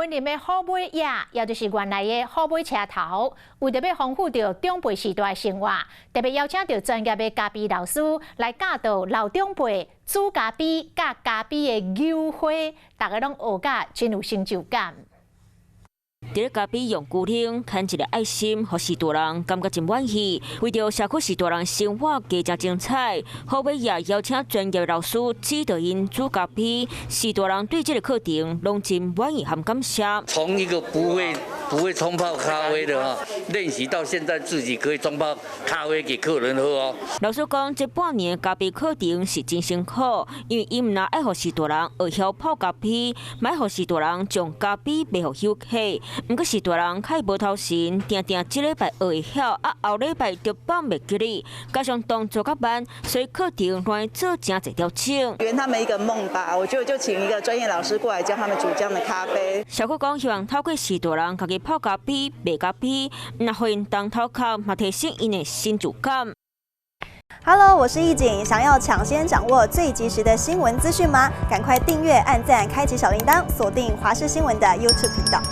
雲林的虎尾野，也就是原來的虎尾車頭，為著欲豐富著長輩時代的生活，特別邀請著專業的咖啡老師來教導老長輩煮咖啡、佮咖啡的勾花，逐家攏學甲真有成就感。佇咧咖啡用牛奶牽一个愛心，予序大人感覺真滿意。為著社區序大人生活加誠精彩，虎尾也邀請專業老師指導𪜶煮咖啡。序大人對這个課程攏真滿意和感謝。從一個不會沖泡咖啡的哈，練習到現在自己可以沖泡咖啡給客人喝哦。老師講，這半年咖啡課程是真辛苦，因為𪜶毋但愛予序大人學曉泡咖啡，嘛愛予序大人將咖啡賣予遊客。毋過序大人較無頭神，定定這禮拜學會曉，啊後禮拜就放袂記得，加上動作較慢，所以課程亂做誠濟調整。圓他們一個夢吧，我就請一個專業老師過來教他們煮這樣的咖啡。社區講希望透過序大人家己泡咖啡、賣咖啡，若予𪜶動頭殼，嘛提升𪜶的成就感。 Hello，我是易景，想要搶先掌握最及時的新聞資訊嗎？趕快訂閱、按讚、開啟小鈴鐺，鎖定華視新聞的 YouTube 頻道。